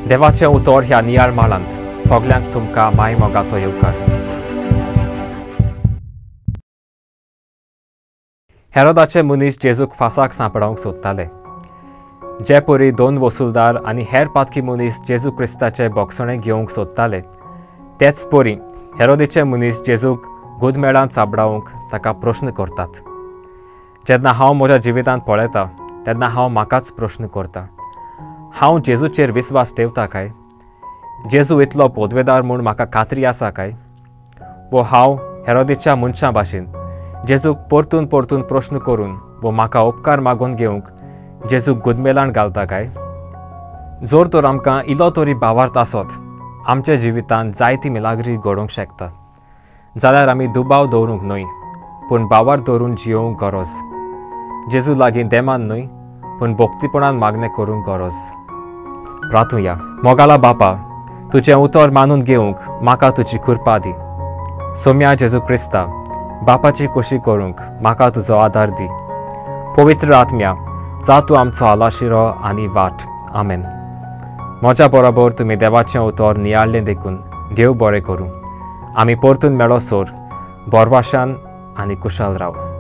देवाचें उतर ह्या नियाळ माळांत सगल्यांक तुमकां माय मोगाचो येवकार. हेरोदाचे मनीस जेजूक फासाक सांपडावंक सोदताले. जे परी दोन वसुलदार आनी हेर पातकी मनीस जेजू क्रिस्ताचे बोगसणे घेवंक सोदताले, तेच परी हेरोदीचे मनीस जेजूक गुदमेळांत सांपडावंक ताका प्रश्न करतात. जेन्ना हांव म्हज्या जिवितांत पळयता तेन्ना हांव म्हाकाच प्रश्न करता, हांव जेजूचेर विस्वास ठेवता काय? जेजू इतलो पोदवेदार म्हूण म्हाका खात्री आसा काय? वो हांव हेरोदीच्या मनशां भाशेन जेजूक परतून परतून प्रश्न करून वो म्हाका उपकार मागून घेवंक जेजूक गुदमेलान घालता काय? जर तर आमकां इलो तरी भावार्थ आसत आमच्या जिवितांत जायती मिलाग्री घडोवंक शकता जाल्यार आमी दुबाव दवरूंक न्हय, पूण भावार्थ दवरून जियोवंक गरज. जेजू लागीं देमान न्हय पूण भक्तीपणान मागणें करूंक गरज. प्रातुया. मोगाला बापा, तुजें उतर मानून घेवंक म्हाका तुजी कृपा दी. सोम्या जेजू क्रिस्ता, बापाची खोशी करूंक म्हाका तुजो आदार दी. पवित्र आत्म्या, जा तूं आमचो आलाशिरो आनी वाट. आमेन. म्हज्या बरोबर तुमी देवाचें उतर नियाळ्ळें देखून देव बरें करूं. आमी परतून मेळो सोर बोरवाशान आनी कुशाल राव.